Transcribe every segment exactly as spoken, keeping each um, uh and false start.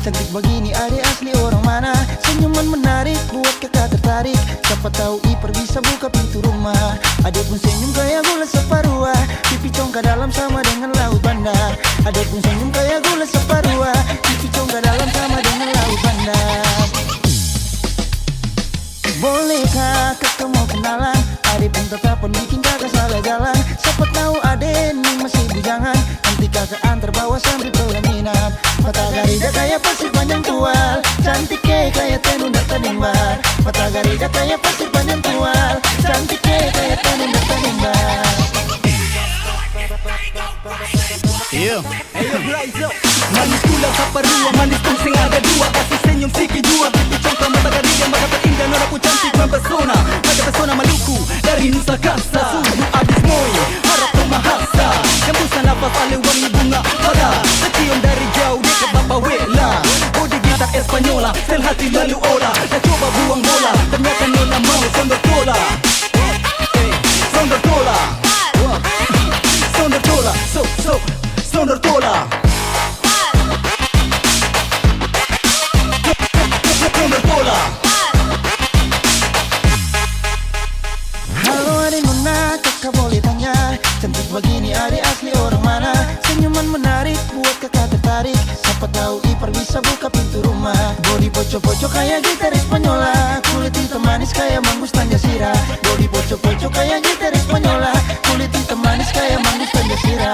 Cantik bagini ade asli orang mana? Senyuman menarik buat kaka tertarik. Sapa tau Ipar bisa buka pintu rumah. Ade pung senyum kaya gula saparua. Pipi congka dalam sama dengan laut Banda. Ade pung senyum kaya gula saparua. Pipi congka dalam sama dengan laut Banda. Bolehkah kaka mau kenalan? Ade pung tatapan biking kaka salah jalan. Sapa tau ade ni masih bujangan. Nanti kaka antar bawa sampe pelaminan. Mata garida kaya pasir panjang tual. Cantik ke kaya tenun data nimbar. Mata garida kaya pasir panjang tual. Cantik ke kaya tenun data nimbar. Iya. Manis pula saparua, manis pun seng ada dua. Kasi senyum siki jua, pipi congka mata garida, mata terindah, nona pung cantik mempesona. Mata pesona Maluku dari Nusa Kasa. Suhu abis moi, harap tong mahasa. Hembusan napas ale wangi bunga pada. Tercium dari jauh dekat bapa wela. Bodi gitar Espanyola, sel hati lalu ola. Dah coba buang bola, ternyata nona mau sondor tola. Sondor tola. Sondor tola. So, so, sondor tola. Sondor tola. Halo ade nona, kaka boleh tanya, cantik bagini ade asli orang mana? Senyuman menarik buat kaka tertarik. Sapa tau Ipar bisa buka pintu rumah. Bodi poco-poco kaya gitar Espanyola. Kulit hitam manis kaya manggus tanja sira. Bodi poco-poco kaya gitar Espanyola. Kulit hitam manis kaya manggus tanja sira.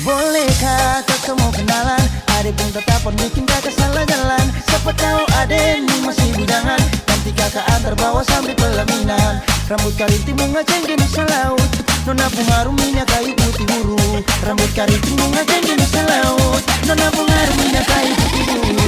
Bolehkah kaka mau kenalan? Ade pung tatapan biking kaka salah jalan. Sapa tau ade ni masih bujangan. Nanti kaka antar bawa sampe pelaminan. Rambut kariting bunga cengkeh Nusa Laut. Nona pung harum minya kayu putih wuru. Rambut kariting bunga cengkeh Nusa Laut. Nona pung harum minya kayu putih wuru.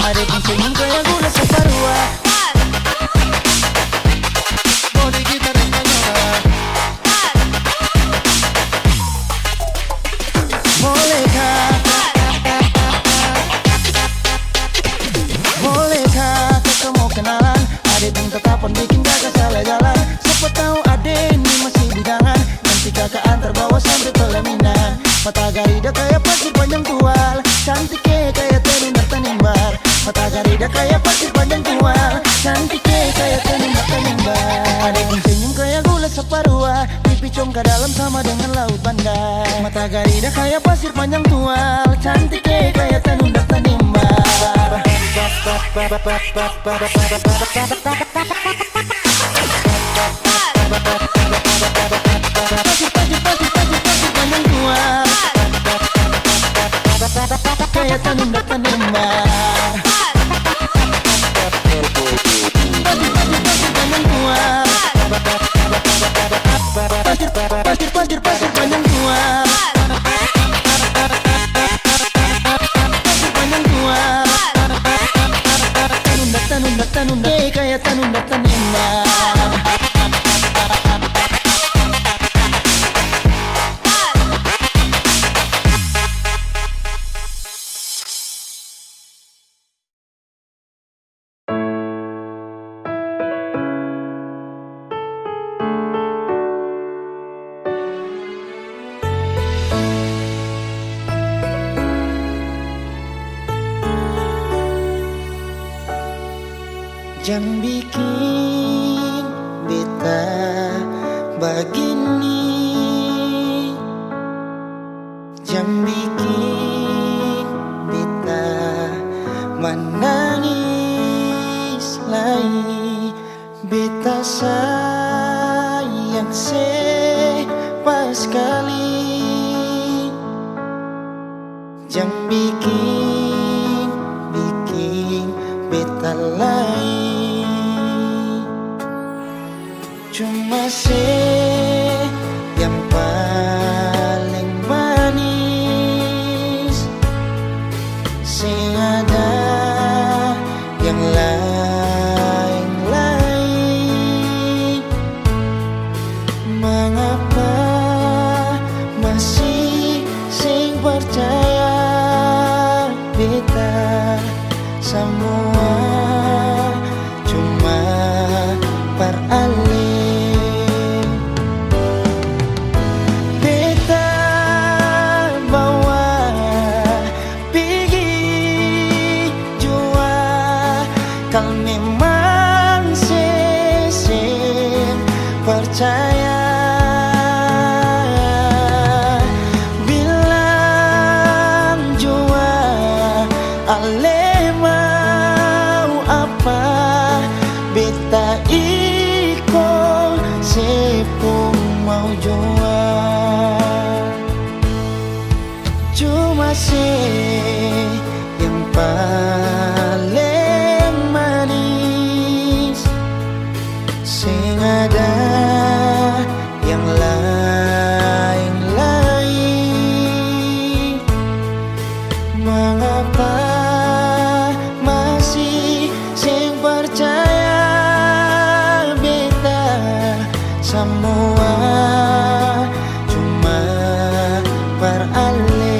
Ade pung senyum kaya gula saparua. Bodi gitar Espanyola. Bolehkah? Bolehkah kaka mau kenalan? Ade pung tatapan biking kaka salah jalan. Sapa tau ade ni masih bujangan. Nanti kaka antar bawa sampe pelaminan. Mata garida kaya pasir panjang tual. Cantik ke kaya tenun data nimbar. Mata garida kaya pasir panjang tual. Cantik ke kaya tenun data nimbar. Ade pung senyum kaya gula saparua. Pipi congka dalam sama dengan laut Banda. Mata garida kaya pasir panjang tual. Cantik ke kaya tenun data nimbar. Pasir, pasir, pasir, pasir, pasir panjang tual. Kaya tanun dapa nembar. Pasir, pasir, pasir panjang tual. Pasir, pasir, pasir, pasir panjang tual. Pasir panjang tual. Tanun da, tanun da, tanun da, eh, kaya tanun da tanembak. Jang biking beta bagini, jang biking beta manangis lai. Beta sayang se paskali, jang biking, biking beta lai. Cuma se yang paling manis, seng ada yang laeng lai. Mangapa masih seng parcaya beta samua Caya bilang jua, ale mau apa, beta iko se pung mau jua. Cuma se yang paleng manis, seng ada yang laeng lai. Mangapa masih seng parcaya beta samua cuma par ale.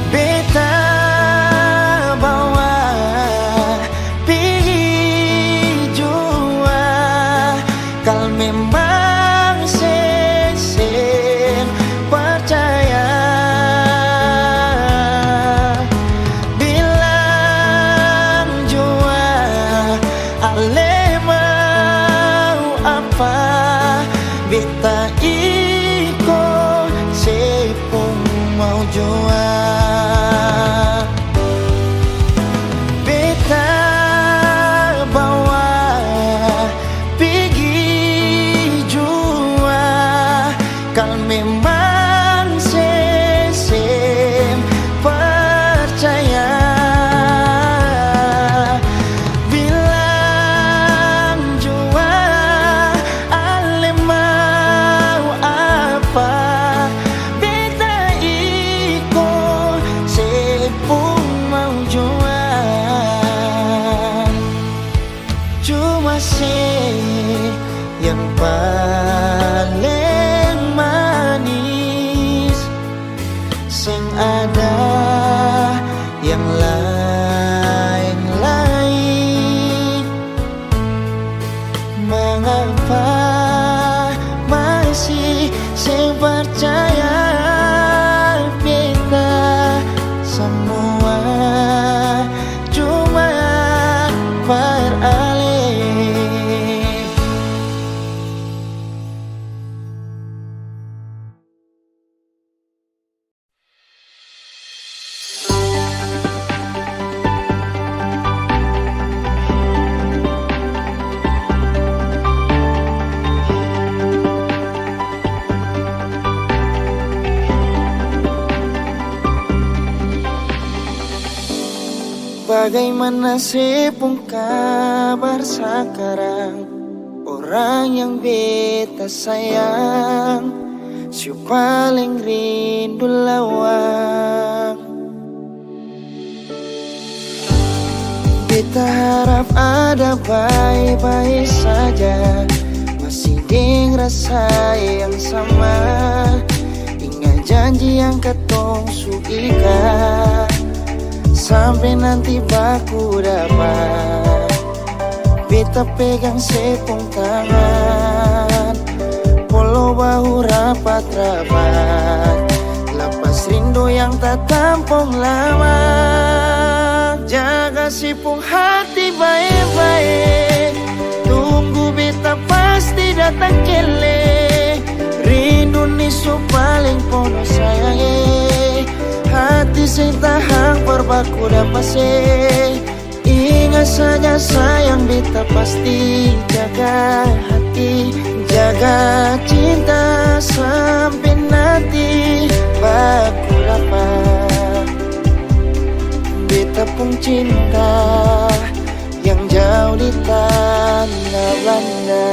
Beta bawa pigi jua, kal memang se seng parcaya. Bilang jua, ale mau apa, beta iko se pung mau jua. Beta bawa pigi jua, kal memang se seng parcaya. Bilang jua, ale mau apa, beta iko se pung mau jua. Cuma se yang paleng manis, seng ada yang laeng lai. Mangapa masih seng parcaya beta samua cuma par ale? Bagaimana se pung kabar sakarang? Orang yang beta sayang, su paleng rindu lawang. Beta harap ada bae-bae saja, masih deng rasa yang sama. Ingat janji yang katong su ikat, sampe nanti baku dapa. Beta pegang se pung tangan, polo bahu rapat-rapat, lapas rindu yang tatampong lama. Jaga se pung hati bae-bae, tunggu beta pasti datang kele. Rindu ni su paleng pono sayang e, hati seng tahang par baku dapa se. Ingat saja sayang, beta pasti jaga hati, jaga cinta sampe nanti baku dapa. Beta pung cinta yang jauh di tanah Belanda.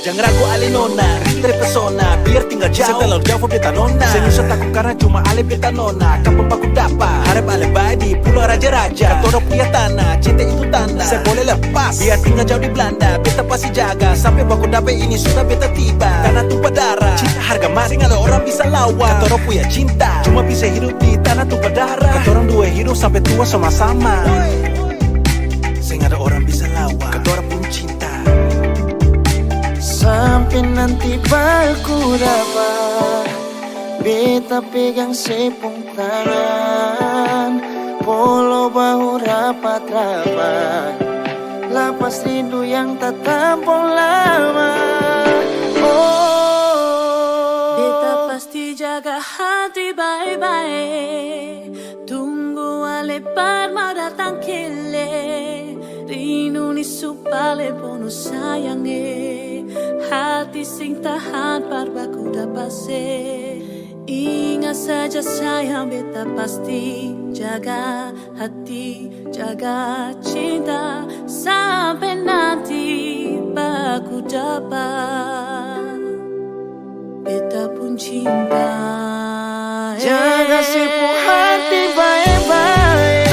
Jang ragu ale nona, rindu pesona, biar tinggal jauh. Seng talalu jauh beta nona. Seng usah taku karna cuma ale beta nona. Kapan baku dapa? Harap ale bae di pulau raja-raja. Katong punya tanah, cinta itu tanda. Seng boleh lepas. Biar tinggal jauh di Belanda, beta pasti jaga. Sampe baku dapa ini sudah beta tiba. Tanah tumpah Seng ada orang bisa lawan katorang punya cinta. Cuma bisa hidup di tanah tumpah darah. Katorang dua hidup sampe tua sama-sama. Seng ada orang bisa lawan katorang pung cinta. Sampe nanti baku dapa, beta pegang se pung tangan, polo bahu rapat-rapat, lapas rindu yang tatampung lama. Oh. Beta pasti jaga hati bae-bae, tunggu ale par mau datang kele, rindu ni su pale ponu sayang e, hati seng tahan par baku dapa se. Inga saja sayang, beta pasti jaga hati, jaga cinta, sampe nanti baku dapa beta pung cinta. Jaga se pung hati bae-bae.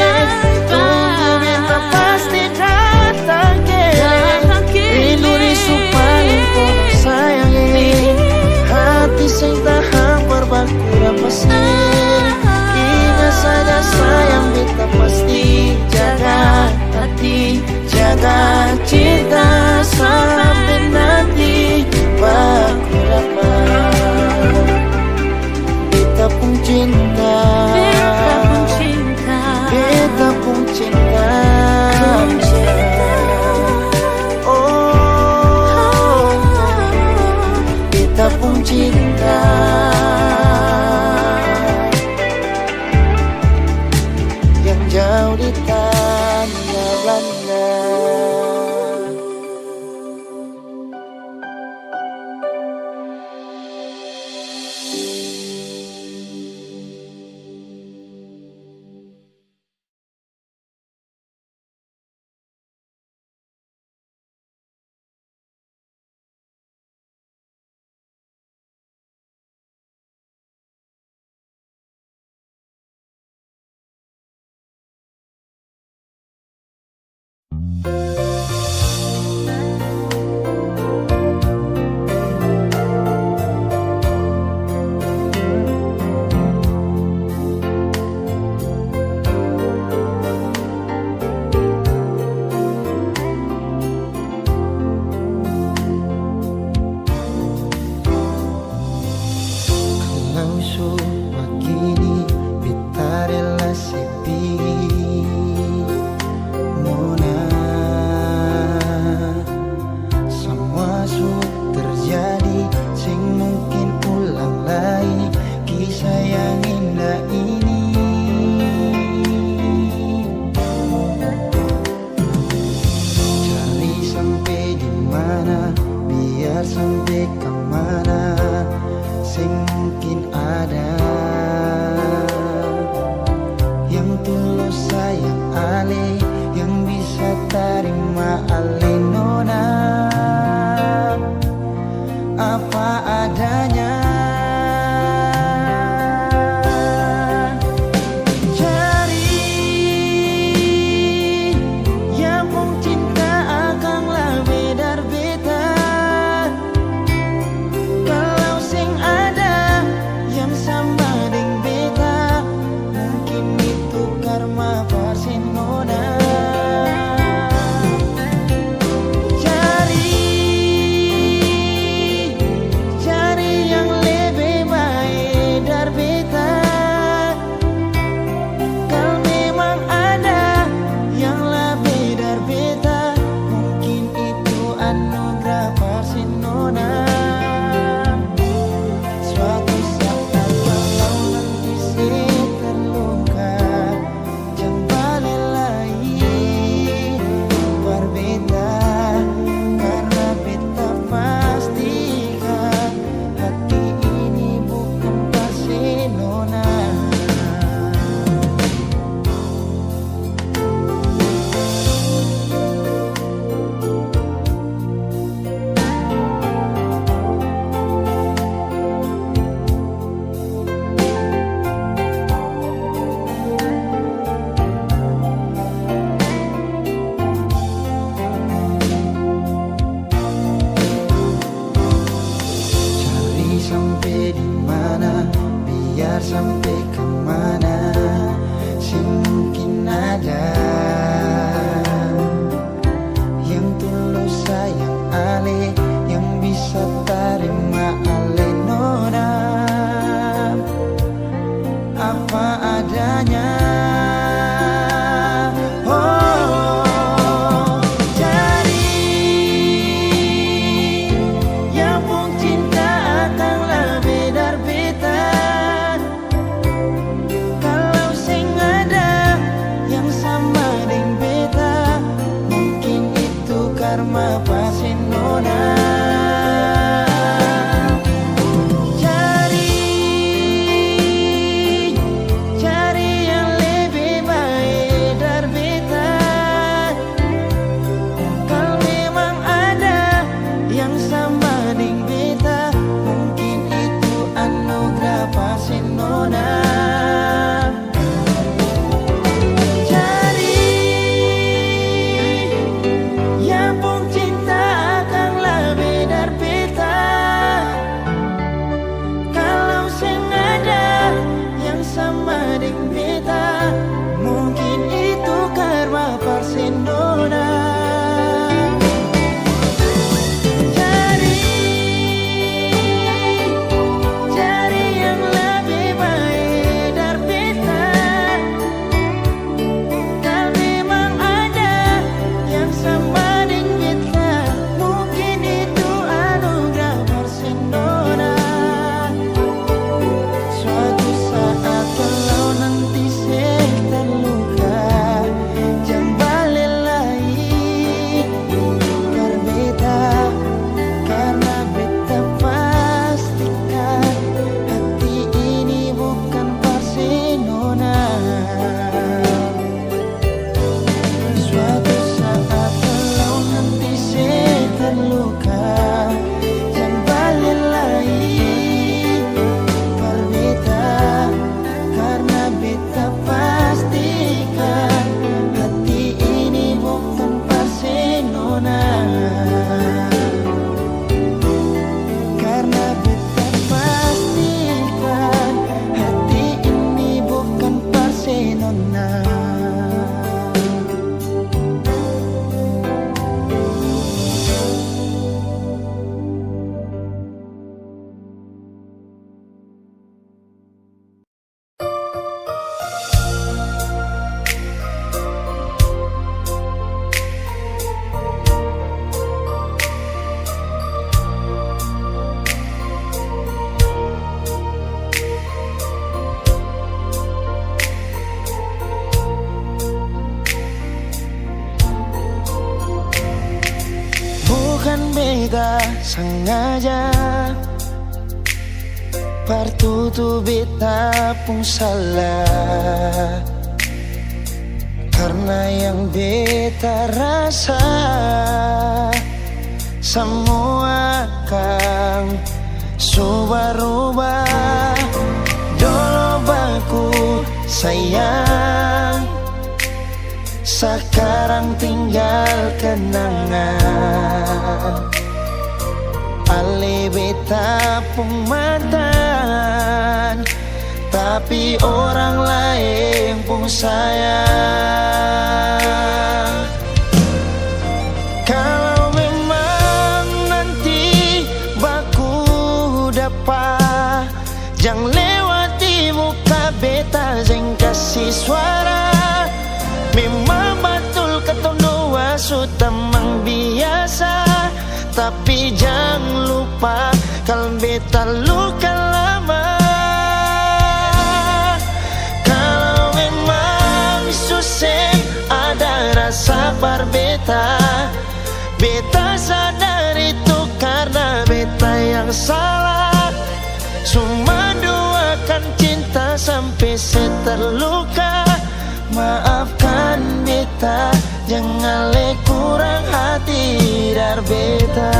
Tunggu beta pasti datang kele. Rindu ni su paling ponu sayang e. Hati seng tahan par baku dapa se. Inga saja sayang, beta pasti jaga hati, jaga cinta, sampe nanti baku dapa beta pung cinta. Beta pung cinta. Beta pung cinta. Pung cinta. Oh, beta pung cinta yang jauh di tana Blanda. Kalau su bagini, beta rela se pigi, nona. Samua su terjadi, seng mungkin ulang lai kisah yang indah ini. Cari sampe di mana, biar sampe ka mana, seng mungkin ada yang tulus sayang ale, yang bisa tarima ale nona apa adanya. Cari yang pung cinta akang labih dari beta. Kalau seng ada yang sama deng beta, mungkin itu karma par se nona. Cari, cari yang Sampe kamana seng mungkin ada yang tulus sayang ale, yang bisa tarima ale nona apa adanya. Oh, jadi yang pung cinta akang lebe dari beta. Kalau seng ada yang sama deng beta, mungkin itu karma pa se nona. Cari, cari yang lebe bae dari beta. Kal memang ada yang sama deng beta, mungkin itu anugerah pa se nona. Cari yang pung cinta akang lebe dari beta. Kalau seng ada yang sama deng beta, mungkin itu karma pa se nona. Cari, cari yang lebe bae dari beta. Kal memang ada yang sama deng beta, mungkin itu anugerah pa se nona. Suatu saat kalau nanti se terluka, jang balela lai par beta, karna beta pastikan hati ini bukan pa se nona. Suatu saat kalau nanti se terluka, jang balela lai par beta, karna beta pastikan hati ini bukan pa se nona. Karna beta pastikan hati ini bukan pa se nona. Bukan beta sangaja par tutu beta pung salah, karna yang beta rasa samua akang su barubah. Dolo baku sayang, sakarang tinggal kenangan. Ale beta pung mantan, tapi orang laeng pung sayang. Kalau memang nanti baku dapa, jang lewati muka beta, seng kasi suara. Memang batul katong dua su tamang biasa, tapi jang lupa kal beta luka lama. Kalau memang su seng ada rasa par beta, beta sadar itu karna beta yang salah. Su manduakan cinta sampe se terluka. Maafkan beta, jang ale kurang hati dari beta.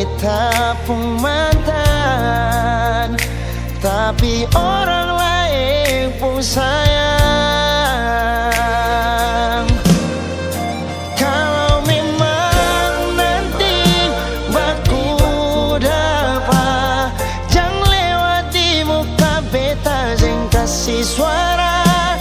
Beta pung mantan, tapi orang laeng pung sayang. Kalau memang nanti baku dapa, jang lewat di muka beta, jang kasi suara.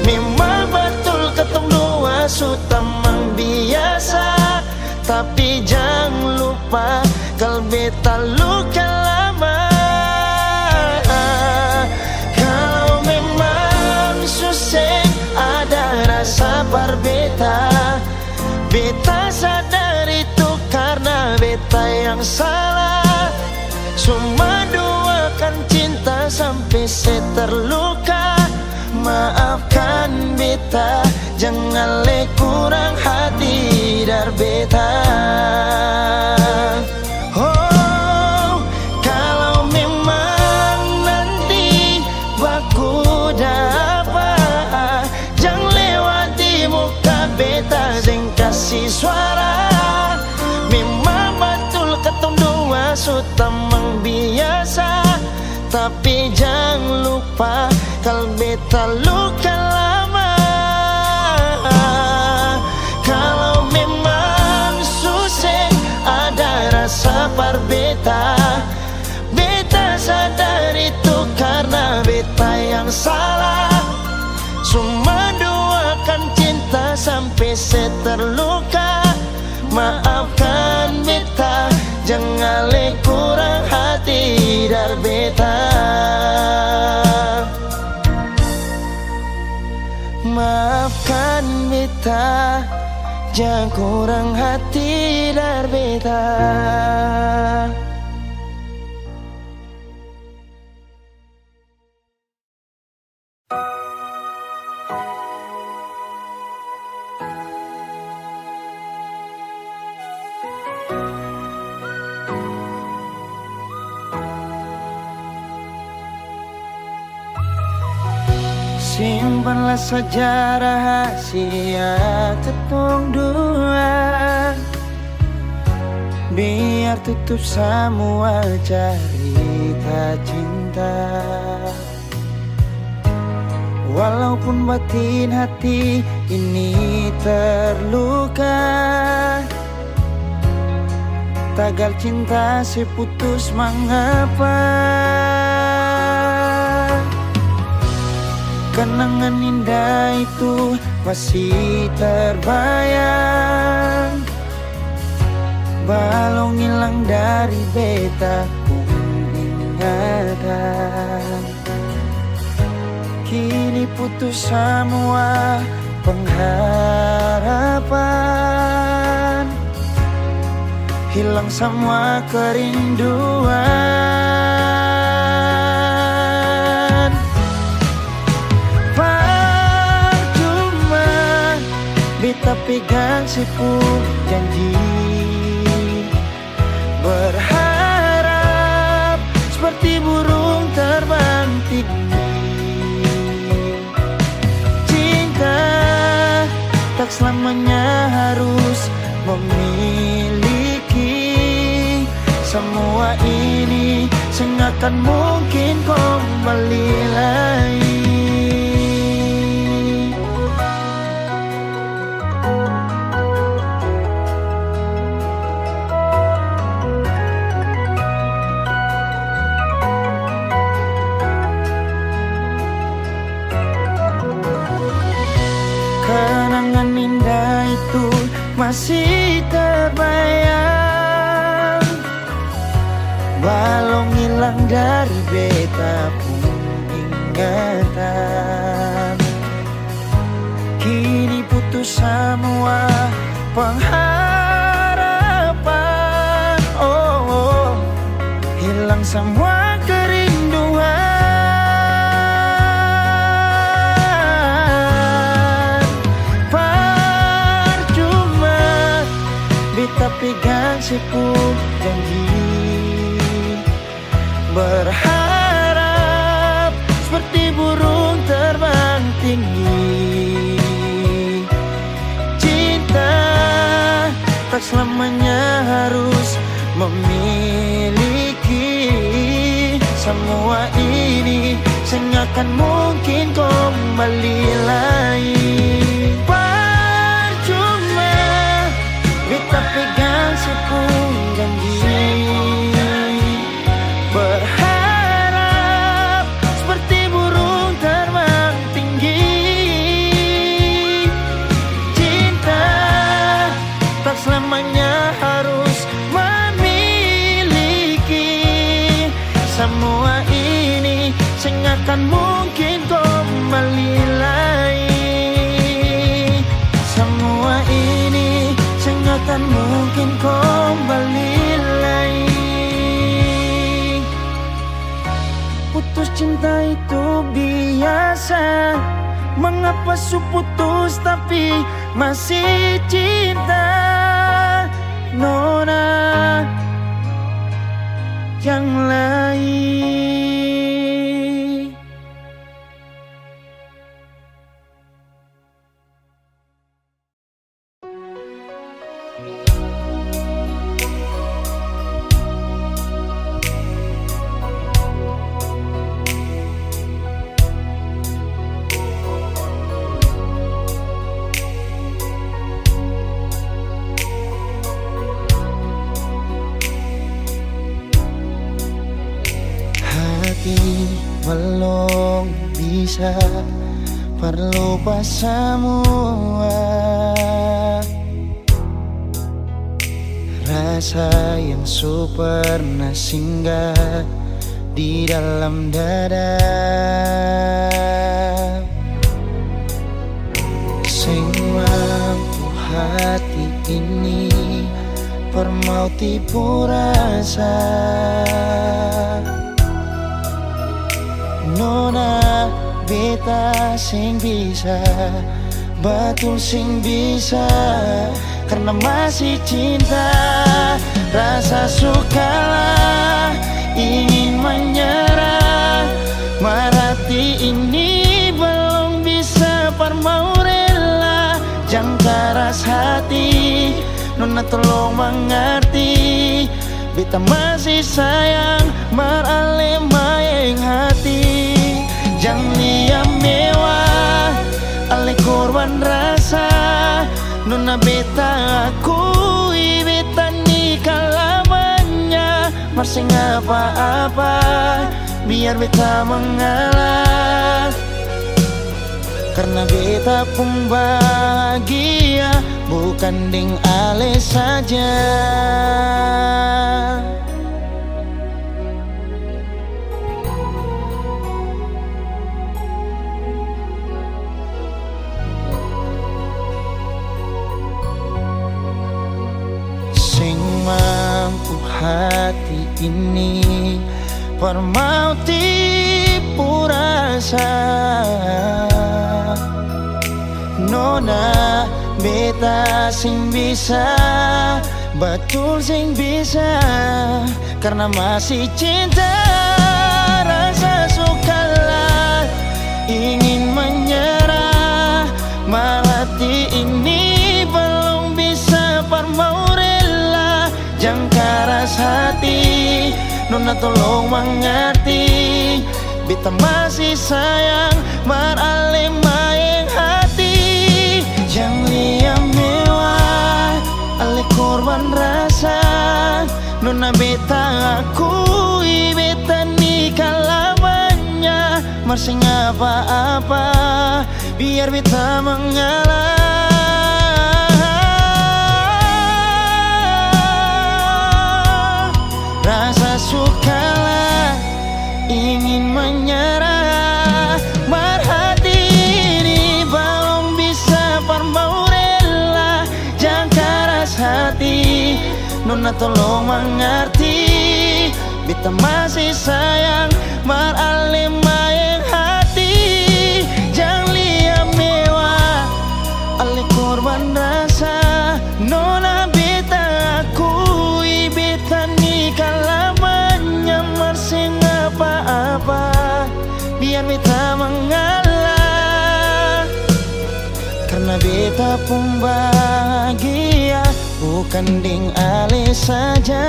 Memang batul katong dua su tamang biasa, tapi jang lupa kal beta luka lama. Kalau memang su seng ada rasa par beta, beta sadar itu karna beta yang salah. Su manduakan cinta sampe se terluka. Maafkan beta, jangan le kurang hati dar beta. Oh, kalau memang nanti baku dapa, jang lewat di muka beta, seng kasi suara. Memang batul katong dua su tamang biasa, tapi jang lupa kal beta luka lama. Kalau memang su seng ada rasa par beta, beta sadar itu karna beta yang salah. Su manduakan cinta sampe se terluka. Maafkan beta, jangan le kurang hati dar beta. Maafkan beta, jang kurang hati dar beta. Simpanlah saja rahasia katong dua, biar tutup samua carita cinta. Walaupun batin hati ini terluka, tagal cinta se putus mangapa. Kenangan indah itu masih terbayang, balong ilang dari beta pung ingatan. Kini putus samua pengharapan, hilang samua kerinduan. Parcuma beta pegang se pung janji, berharap seperti burung terbang tinggi. Cinta tak selamanya harus memiliki. Samua ini seng akan mungkin kombali lai. Kenangan indah itu masih terbayang, balong ilang dari beta pung ingatan. Kini putus samua pengharapan, oh, oh. Hilang samua kerinduan. Parcuma beta pegang se pung janji, berharap seperti burung terbang tinggi. Cinta tak selamanya harus Memiliki samua ini, seng akan mungkin kembali lai. Parcuma beta pegang sepung janji, berharap seperti burung terbang tinggi. Cinta tak selamanya harus memiliki. Samua ini seng akan mungkin kembali lai. Samua ini seng akan mungkin kembali lai. Putus cinta itu biasa. Mengapa su putus tapi masih cinta nona yang lain? Hati balong bisa par lupa samua rasa yang su pernah singgah di dalam dada. Seng mampu hati ini par mau tipu rasa. Nona, beta seng bisa, batul seng bisa, karna masih cinta. Rasa su kalah, ingin manyarah, mar hati ini balong bisa par mau rela. Jang karas hati, nona tolong mangarti. Beta masih sayang, mar ale maeng hati. Jang lia mewah, ale korban rasa. Nona, beta akui beta ni kalamanya, mar seng apa-apa, biar beta mangalah. Karna beta pung bahagia bukan deng ale saja. Seng mampu hati ini par mau tipu rasa. Nona, beta seng bisa, batul seng bisa, karna masih cinta. Rasa su kalah, ingin manyarah, mar hati ini balong bisa par mau rela. Jang karas hati, nona tolong mangarti. Beta masih sayang, mar ale maeng hati. Jang lia mewah, ale korban rasa. Nona, beta akui beta ni kalamanya, mar seng apa-apa, biar beta mangalah. Rasa su kalah, ingin manyarah, mar hati ini balong bisa par mau rela. Jang karas hati, nona tolong mangarti. Beta masih sayang, mar ale maeng hati. Jang lia mewah, ale korban rasa. Nona, beta akui beta ni kalamanya, mar seng apa-apa, biar beta mangalah. Karna beta pung bahagia bukan Kan deng ale saja.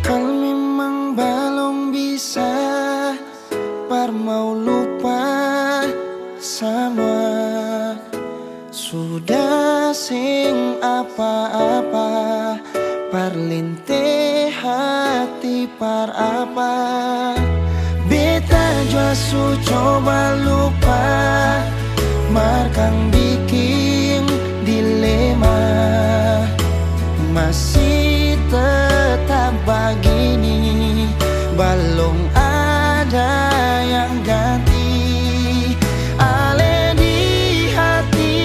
Kal memang balong bisa, par mau lupa samua. Sudah seng apa-apa, par lente hati par apa. Beta jua su coba lupa, mar kang biking dilema. Masih tetap bagini, balong ada yang ganti. Ale di hati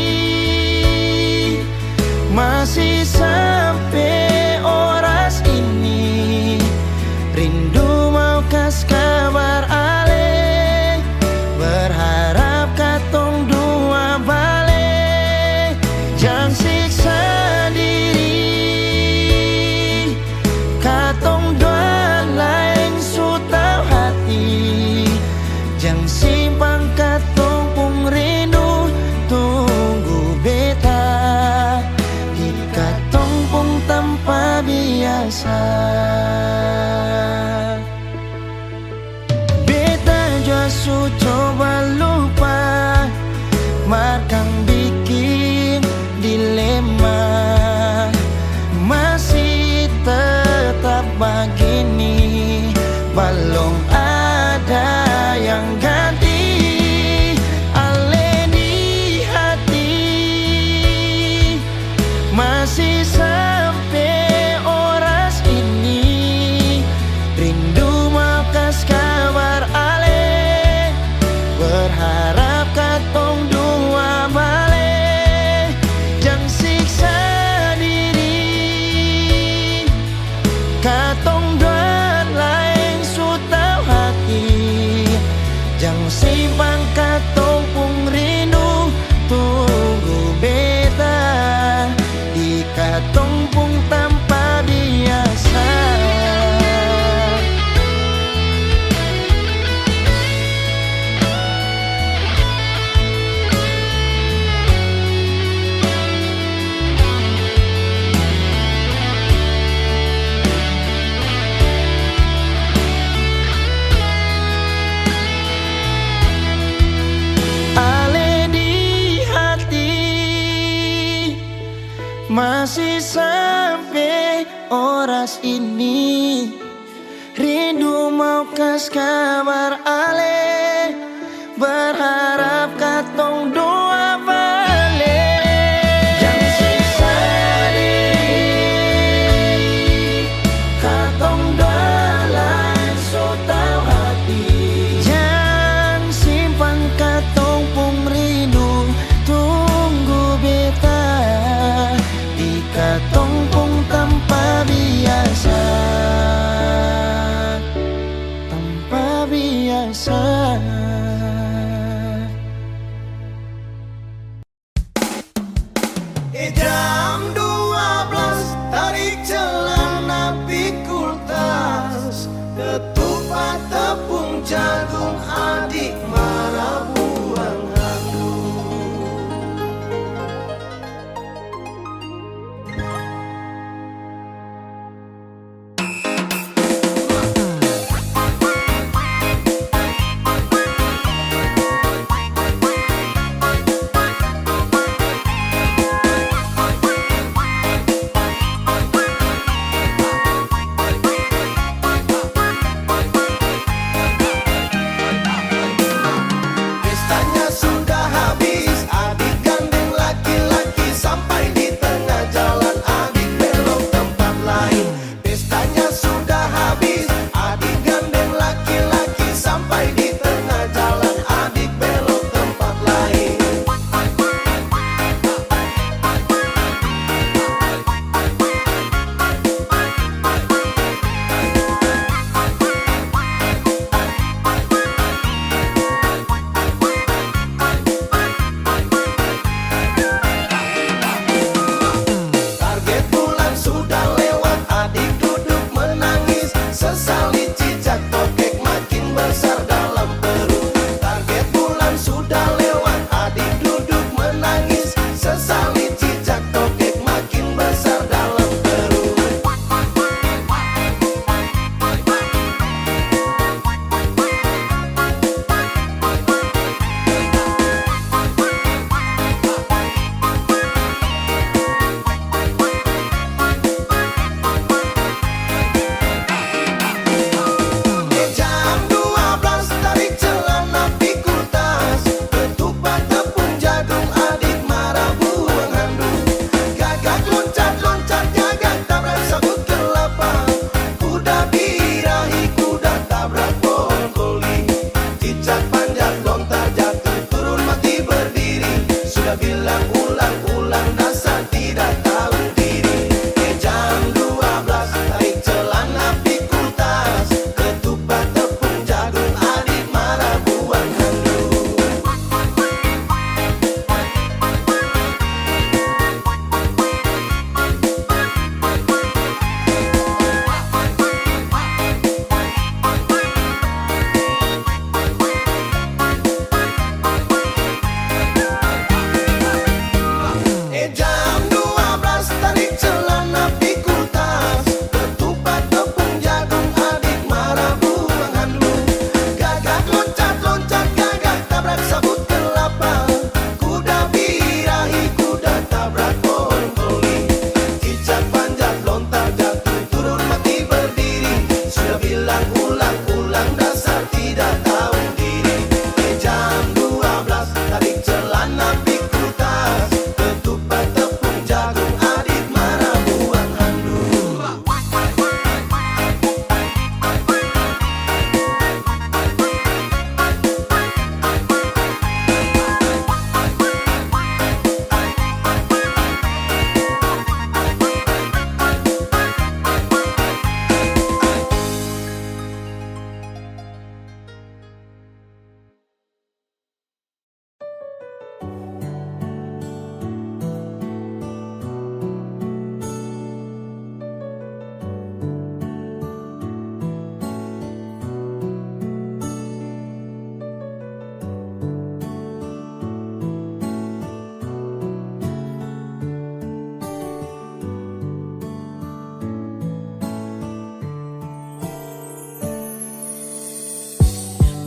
masih sampe oras ini, rindu mau kas kabar ale, berharap katong dua bale. Jang siksa diri, katong dua laeng su tau hati. Jang simpang katong pung rindu, tunggu beta di katong pung tampa biasa. Beta jua su coba lupa, mar kang biking dilema. Masih tetap bagini, balong ada yang ganti. Ale di hati masih sampe oras ini, rindu mau kas kabar ale, berharap katong dua bale. Jang siksa diri, katong dua laeng su tau hati. Jang simpang katong pung rindu, tunggu beta di katong pung tampa biasa. Ale di hati masih sampe oras ini. Rindu mau kas kabar ale, berharap katong dua bale. Jang siksa diri, katong dua laeng su tau hati. Jang simpang katong pung rindu, tunggu beta di katong pung tampa biasa, tampa biasa.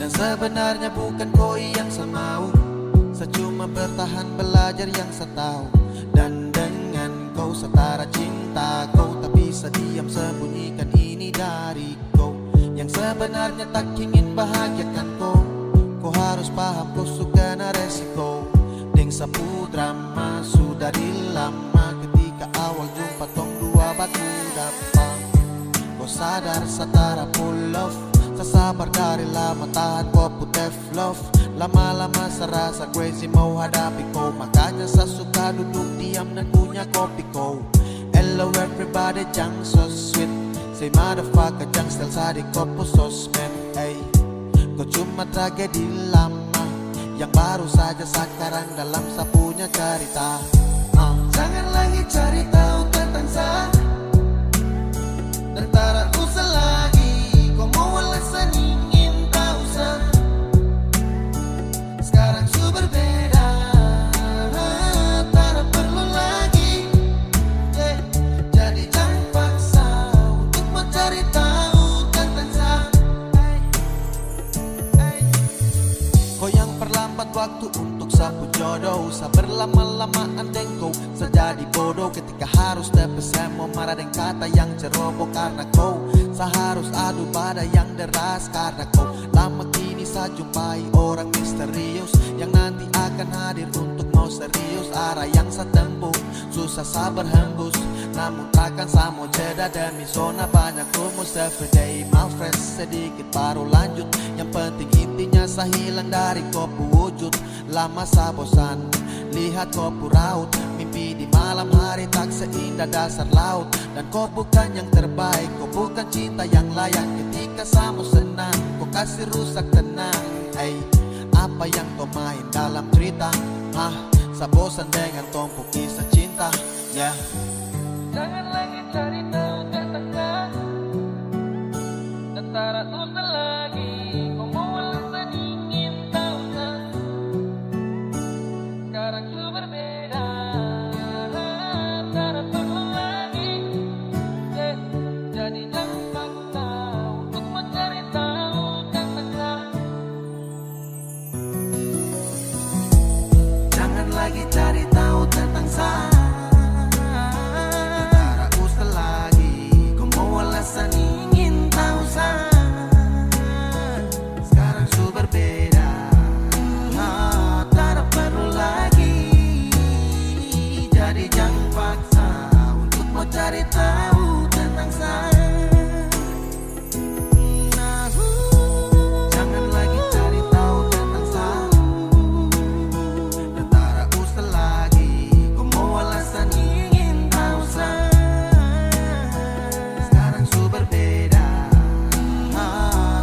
Yang sebenarnya bukan ko yang sa mau, sa cuma bertahan belajar yang sa tahu. Dan dengan ko sa tara cinta, ko tak bisa diam sembunyikan ini dari ko. Yang sebenarnya tak ingin bahagiakan ko, ko harus paham ko su kena resiko. Deng sapu drama su dari lama, ketika awal jumpa tong dua baku dapa. Ko sadar sa tara full love, sa sabar dari lama tahan ko pu tough love. Lama-lama sa rasa crazy mau hadapi ko, makanya sa suka duduk diam dan kunya kopi ko. Hello everybody, jang so sweet. Say motherfucker, jang style sa di ko pu sosmed, ey. Ko cuma tragedi lama yang baru saja sakarang dalam sa punya carita. Ah. Jangan lagi cari tahu tentang sa, dan tara usah lagi ko mau alasan ingin tahu sa. Skarang su berbeda, tara perlu lagi, yeah. Jadi jang paksa untuk mo cari tahu tentang sa. Ko yang perlambat waktu untuk sa pu jodoh, sa berlama-lamaan deng ko, sa jadi bodoh ketika harus tepi semua marah deng kata yang ceroboh karna ko. Sa harus adu bada yang deras karna ko. Lama kini sa jumpai orang misterius yang nanti akan hadir untuk mau serius. Arah yang sa tempuh susah sa berhembus, namun takkan sa mau jeda demi zona banyak rumus. Everyday mau fresh sedikit baru lanjut. Yang penting intinya sa hilang dari ko pu wujud. Lama sa bosan lihat ko pu raut, mimpi di malam hari tak seindah dasar laut. Dan ko bukan yang terbaik, ko bukan cinta yang layak. Ketika sa mo senang, ko kasi rusak tenang. Ei, apa yang ko main dalam cerita? Hah, sa bosan dengan tong pu kisah cinta. Ya. Jangan lagi cari tahu tentang sa. Dan tara usah lagi ko mau alasan ingin tahu sa. Skarang su berbeda, tara perlu lagi. Eh, jadi jang paksa untuk mo cari tahu tentang sa. Jangan lagi cari tahu tentang sa. Tara usah lagi ko mau alasan ingin tahu sa. Skarang su berbeda, tara perlu lagi. Jadi jang paksa untuk mo cari tahu tentang sa. Jangan lagi cari tahu tentang sa. Tara usah lagi ko mau alasan ingin tahu sa. Skarang su berbeda,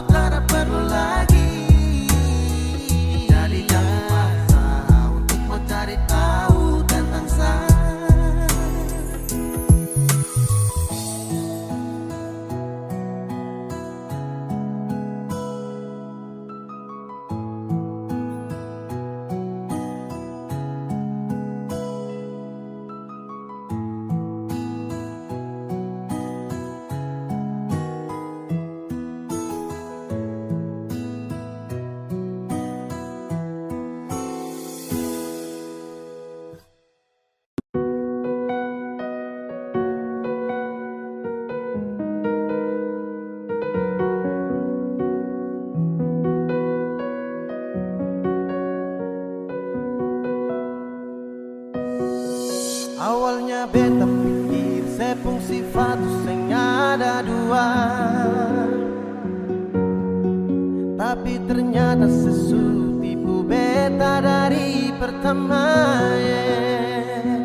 tara perlu lagi. Jadi jang paksa untuk mo cari tahu tentang sa. Awalnya beta pikir se pung sifat tu seng ada dua. Tapi ternyata se su tipu beta dari pertama, yeah.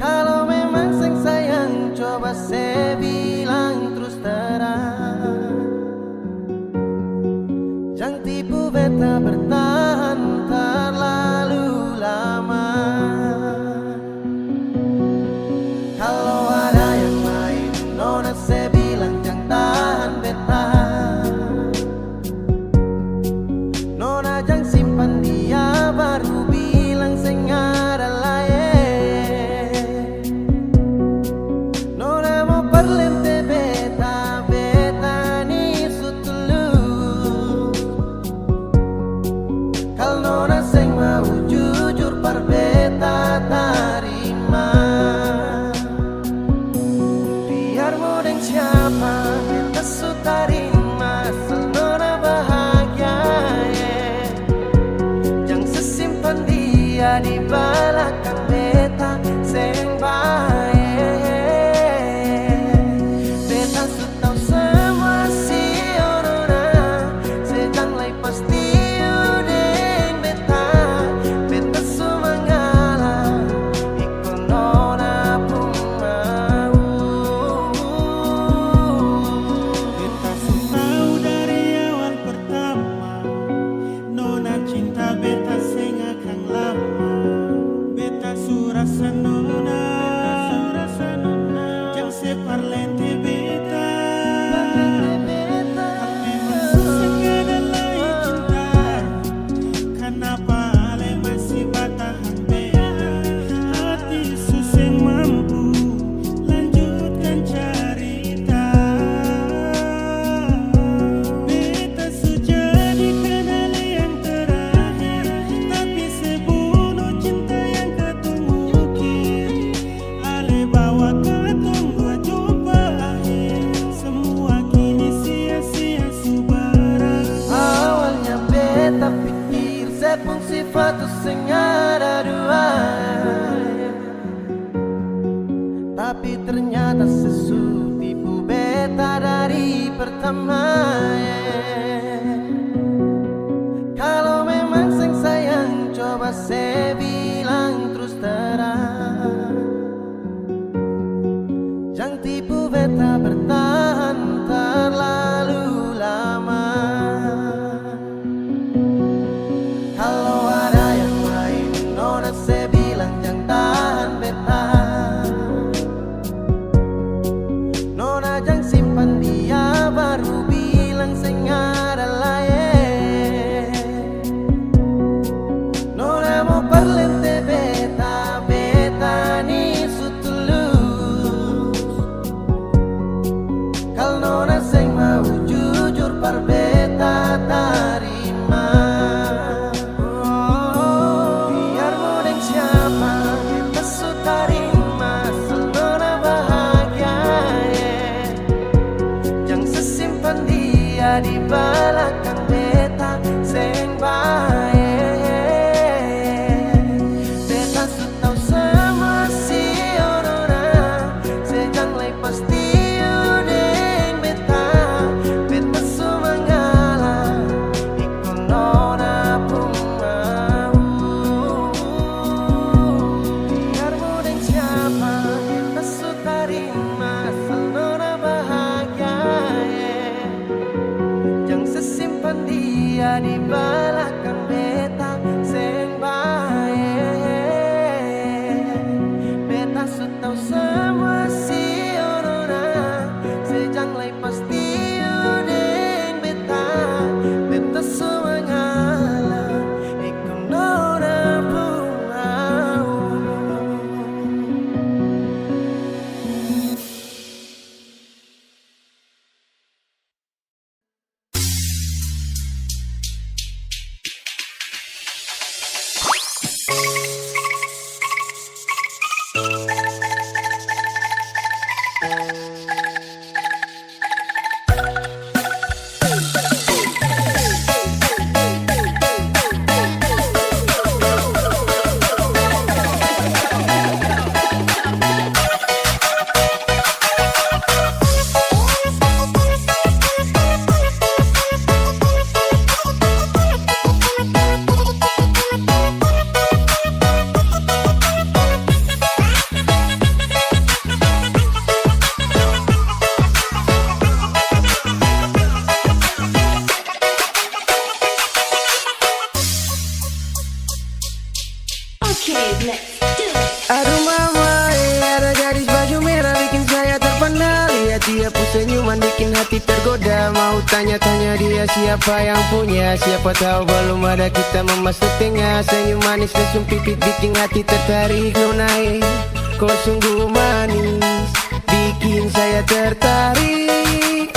Kalo memang seng sayang, coba se bilang trus terang. Jang tipu beta bertahan terlalu lama. Kalo ada yang lain, nona se bilang jang tahan beta. Nona jang simpan dia, baru bilang seng Seng ada dua, tapi ternyata se su tipu beta dari pertama, eh. Kalo memang seng sayang, coba se bilang trus terang. Jang tipu beta bertahan terlalu lama. Kalo ada yang lain, nona se bilang jang tahan beta. Nona jang simpan dia baru bilang seng ada laeng. Nona mo parlente beta, beta ni su tulus. Kal nona seng mau jujur par beta tarima. Biar mo deng siapa, beta su tarima asal nona bahagia, eh. Jang se simpan dia di balakang beta, seng bae. Beta su tau samua si nona, se jang lai pastiu deng beta. Beta su mangalah iko nona pung mau. Biar mo deng siapa, beta su tarima asal nona bahagia, eh. Jang se simpan dia di balakang beta, seng bae. Beta su tau samua si nona, se jang lai pastiu deng beta. Beta su mangalah iko nona pung mau. Oke, let's do it. Aduh mama, eh, ada gadis baju merah bikin saya terpana. Lihat dia pung senyuman bikin hati tergoda. Mau tanya-tanya dia siapa yang punya. Siapa tahu belum ada kita memasak tengah. Senyum manis dan sumpit bikin hati tertarik. Nona, eh, kau sungguh manis, bikin saya tertarik.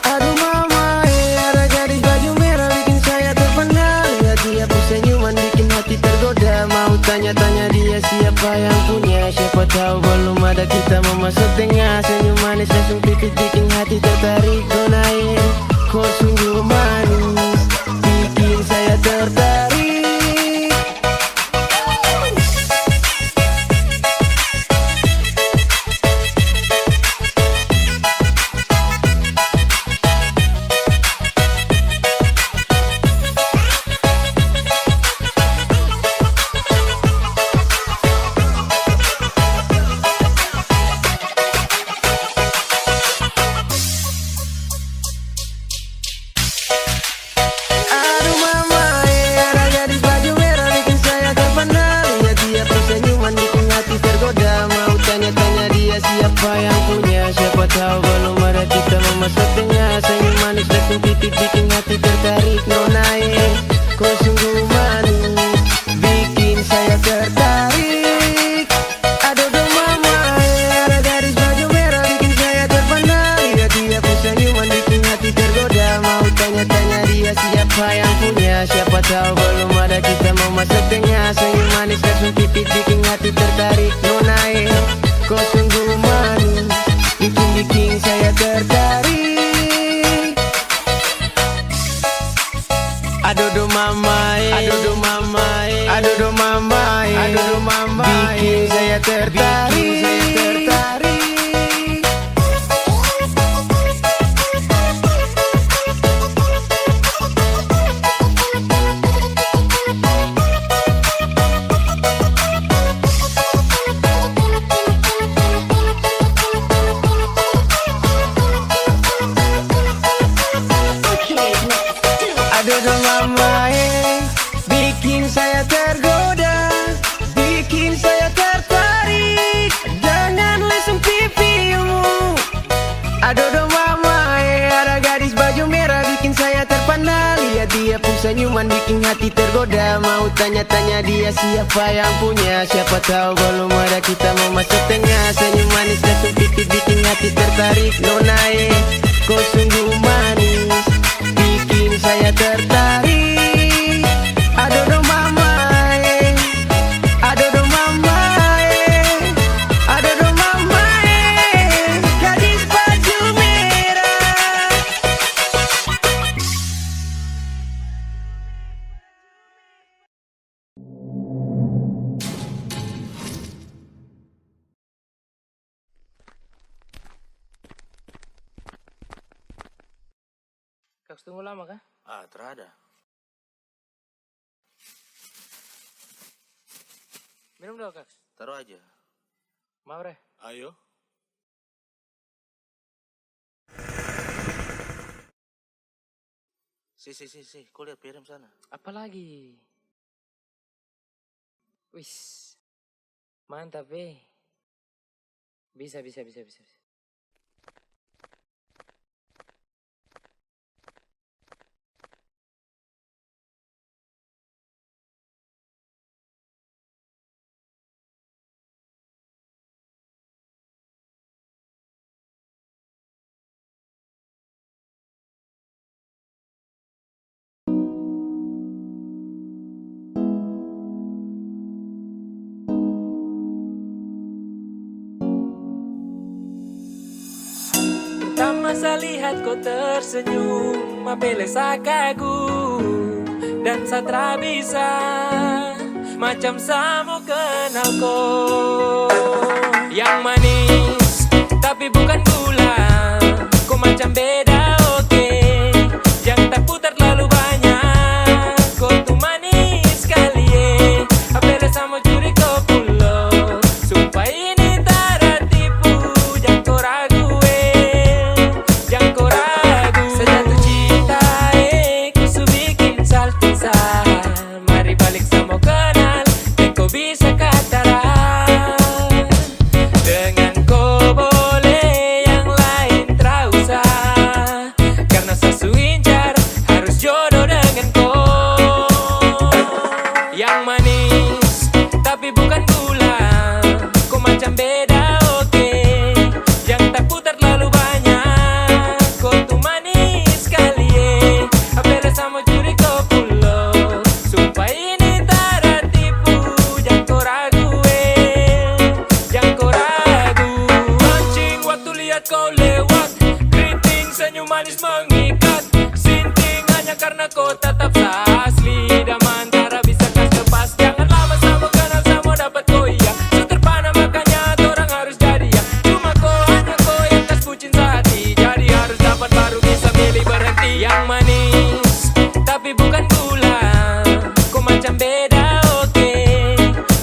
Aduh mama, eh, ada gadis baju merah bikin saya terpana. Lihat dia pung senyuman bikin hati tergoda. Mau tanya-tanya dia siapa yang punya. Siapa tahu belum ada kita memasak tengah. Senyum manis langsung pipit bikin hati tertarik. Nona, eh, kau sungguh manis, bikin saya tertarik. Aduh mama, eh, ada gadis baju merah bikin saya terpana. Lihat dia pung senyuman bikin hati tergoda. Mau tanya-tanya dia siapa yang punya. Siapa tahu belum ada kita memasak tengah. Senyum manis dan pipit bikin hati tertarik. Nona, eh, kau sungguh manis, bikin saya tertarik. Adodo mama, eh, ada gadis baju merah bikin saya terpana. Lihat dia pung senyuman bikin hati tergoda. Mau tanya-tanya dia siapa yang punya. Siapa tahu belum ada kita memasak tengah. Senyum manis langsung pipit bikin hati tertarik. Nona, eh, kau sungguh manis, bikin-bikin saya tertarik. Adodo mama, eh. Adodo mama, eh. Adodo Dia pung senyuman biking hati tergoda, mau tanya-tanya dia siapa yang punya. Siapa tahu belum ada kita mau masuk tengah. Senyum manis dan pipi biking hati tertarik. Nona e, ko sungguh manis, biking saya tertarik. Adodo mama e, adodo mama e, adodo mama e, gadis baju merah. Kaks tunggu lama ka? Ah, tarada. Minum dolo, Kaks. Taru aja. Mau, Re? Ayo. Si, si, si, si, ko lia P R M sana. Apa lagi? Wis, mantap e. Bisa, bisa, bisa, bisa, bisa. Pertama sa lihat ko tersenyum, apele sa kagum dan sa tra bisa, macam sa mo kenal ko. Yang manis, tapi bukan gula, ko macam beda, oke. Jang taputar terlalu banyak, ko tu manis skali e. Apele sa mo curi ko pulo, sumpah ini tara tipu. Jang ko ragu e, jang ko ragu. Sa jatuh cinta e, ku su bikin salting sa. Mari balik sa mo kenal, deng ko bisa kataran. Dengan ko boleh yang lain tra usah, karna sa su incar harus jodoh dengan ko. Yang manis, tapi bukan gula, ko macam beda, oke. Jang taputar terlalu banyak, ko tu manis skali e. Apele sa mo curi ko pulo, sumpah ini tara tipu. Jang ko ragu e, jang ko ragu. Pancing waktu lihat ko lewat, keriting senyum manis mengikat. Sinting hanya karna ko tatap sa asli, daman tara bisa kas lepas. Jangan lama sa mo kenal, sa mo dapat ko, iya. Su terpana makanya torang harus jadi, ya. Cuma ko, hanya ko yang kas bucin sa hati, jadi harus dapat baru bisa milih berhenti. Yang manis, tapi bukan gula, ko macam beda, oke.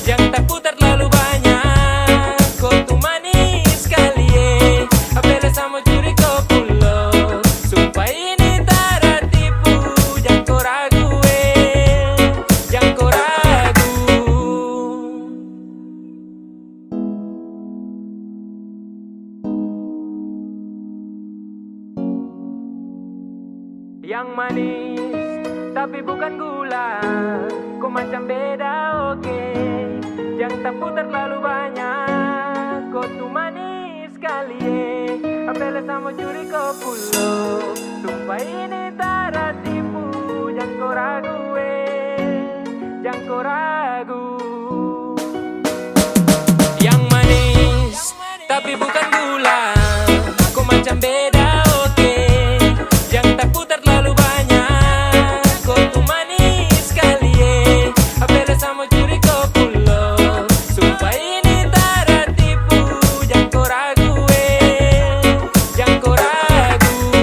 Jang taputar terlalu banyak, ko tu manis skali e. Apele sa mo curi ko pulo, sumpah ini tara tipu. Jang ko ragu e, jang ko ragu. Yang manis, tapi bukan gula, ko macam beda, oke. Jang taputar terlalu banyak, ko tu manis skali e. Apele sa mo curi ko pulo, sumpah ini tara tipu. Jang ko ragu e, jang ko ragu. Yang manis, tapi bukan gula, ko macam beda, oke. Jang taputar terlalu banyak, ko tu manis skali e. Apele sa mo curi ko pulo, sumpah ini tara tipu. Jang ko ragu e, jang ko ragu.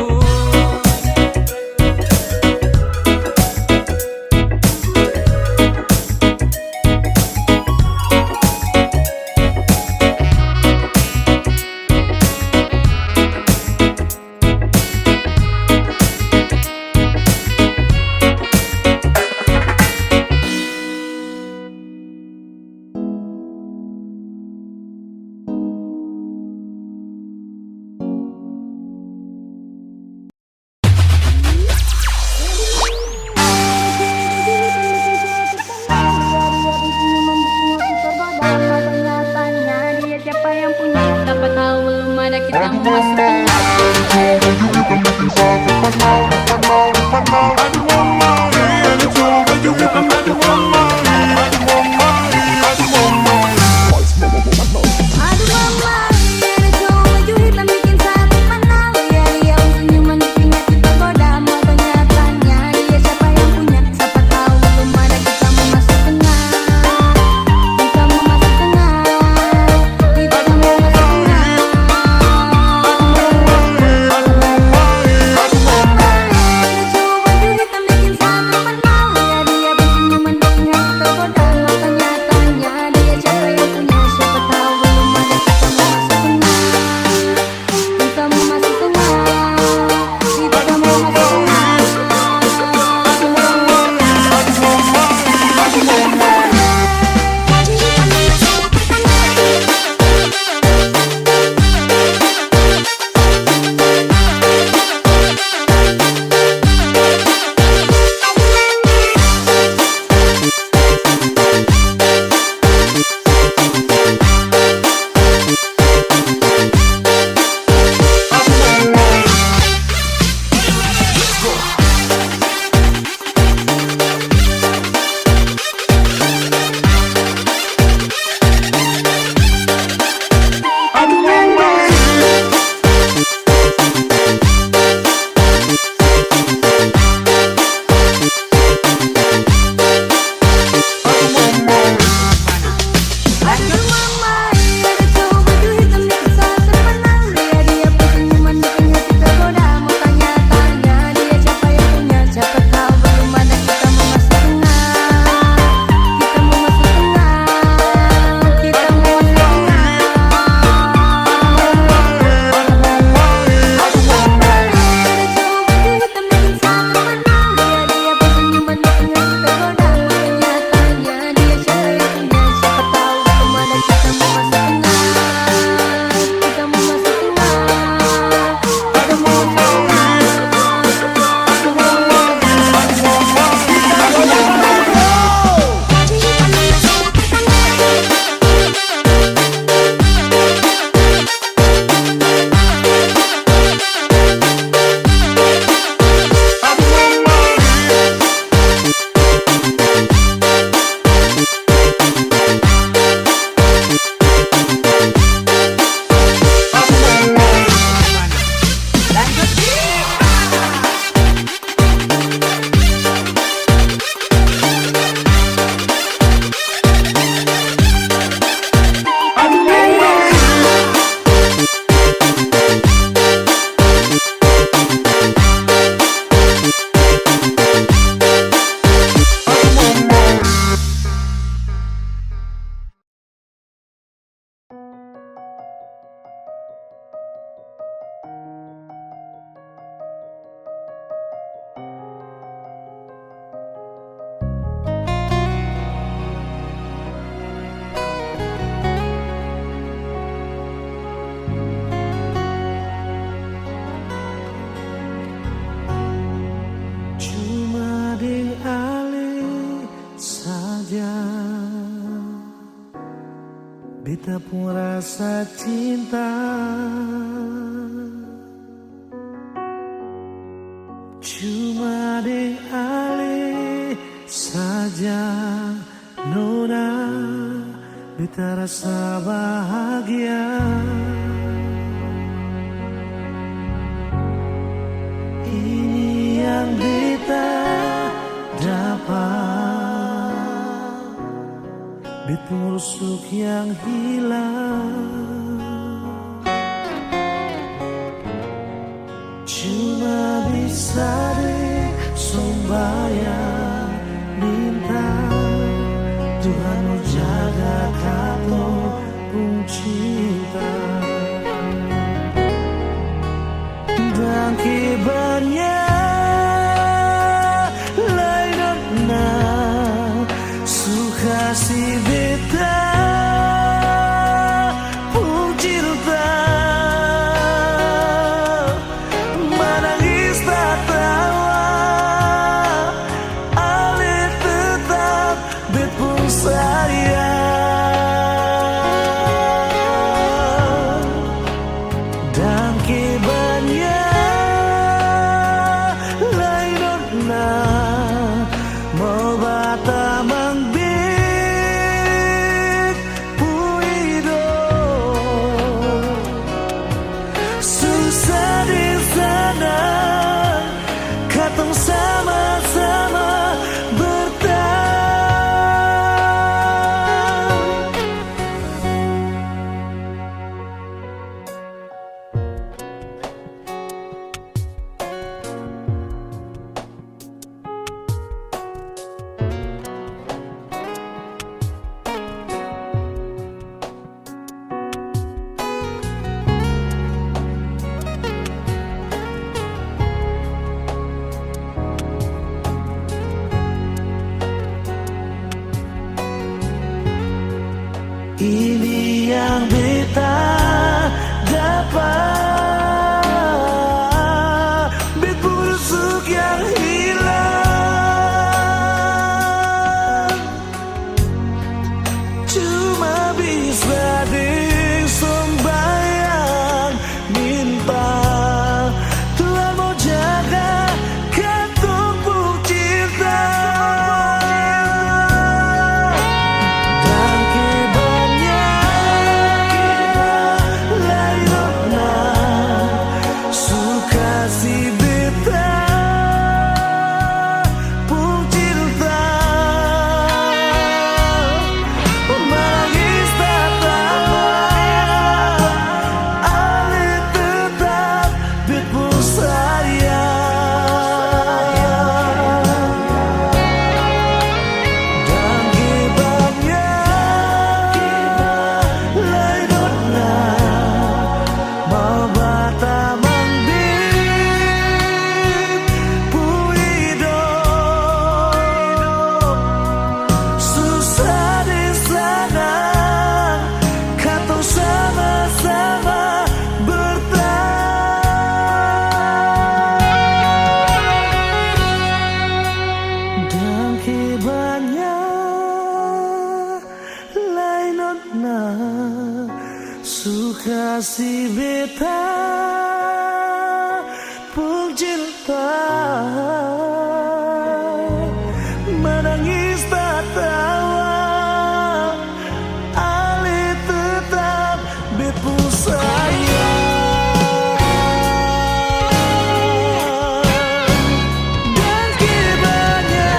Beta pung rasa cinta cuma deng ale saja, nona, beta rasa bahagia. Ini yang beta dapat, beta pung rusuk yang hilang. Cuma bisa deng sombayang minta, Tuhan mo jaga katong pung cinta. Dangke banya lai nona su kasi beta pung cinta. Manangis tatawa, ale tetap bet pung sayang. Dangke banya lai nona mo batamang bet pung hidop. Susah deng sanang, katong sama-sama bertahan. Ini yang beta dapat, bet pung rusuk yang hilang. Cuma bisa deng sombayang minta, Tuhan mo jaga katong pung cinta. Dangke banya lai nona su kasi beta pung cinta. Manangis tatawa, ale tetap bet pung sayang. Dangke banya lai nona mo batamang bet pung hidop. Susah deng sanang, katong sama-sama bertahan. Dangke banya lai nona su kasi beta pung cinta. Manangis tatawa, ale tetap bet pung sayang. Dangke banya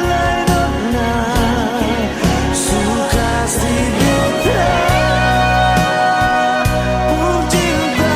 lai nona su kasi beta pung cinta.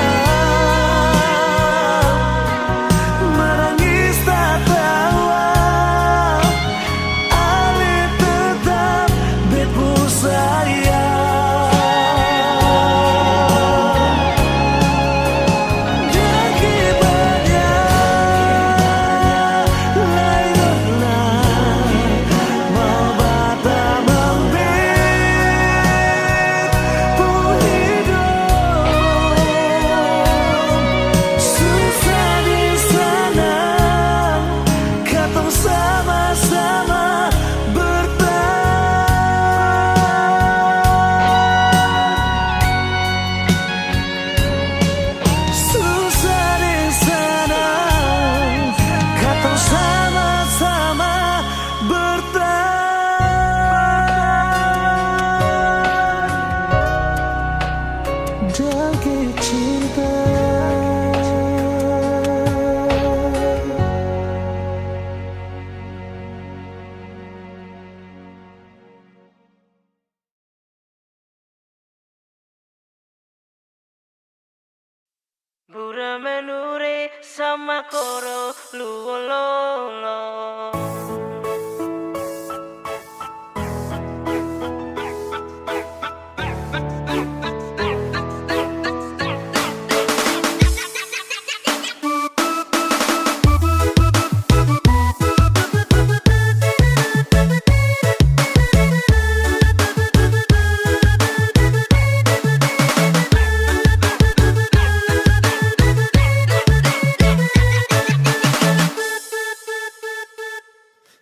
Koro luololo.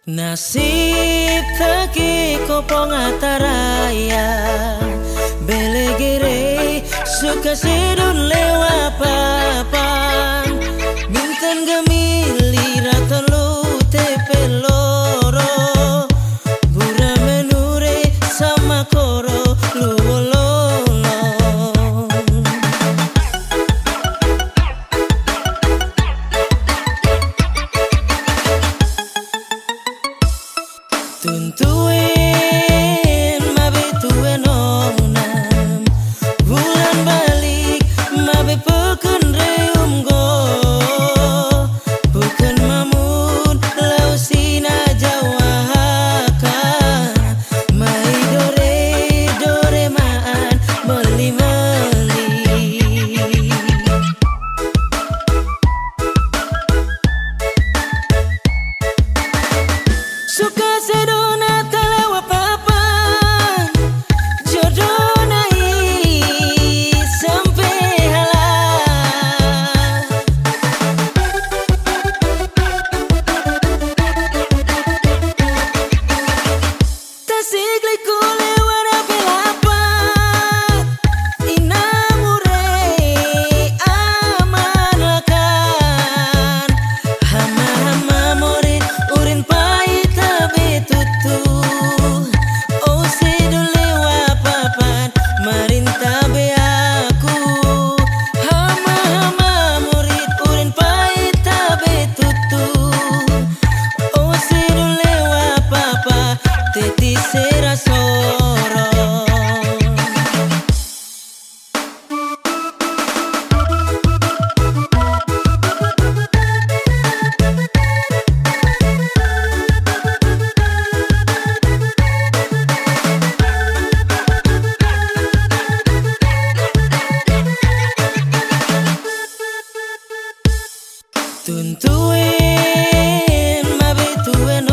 Nasib taki ko pong ataraya, belegere suka sedon lewa papan, bintang gamili ratong lute peloro, bura menure sama koro luololo. Tuntuen mabe tue nonam, bulan balik mabe peken reum go, peken mamun lau sina jawa haka, mai dore-dore maan meli-meli. Suka sedona talawa papan, jodona i sampe hala. Tasik liko lewat ape lapa, inang ure aman lakan. Hama-hama morit urin pai tabe tutu. Ose dole wa papan marinta be aku. Hama-hama morit urin pai tabe tutu. Ose dole wa papa, teti sera soro. Tuntuen mabe tuen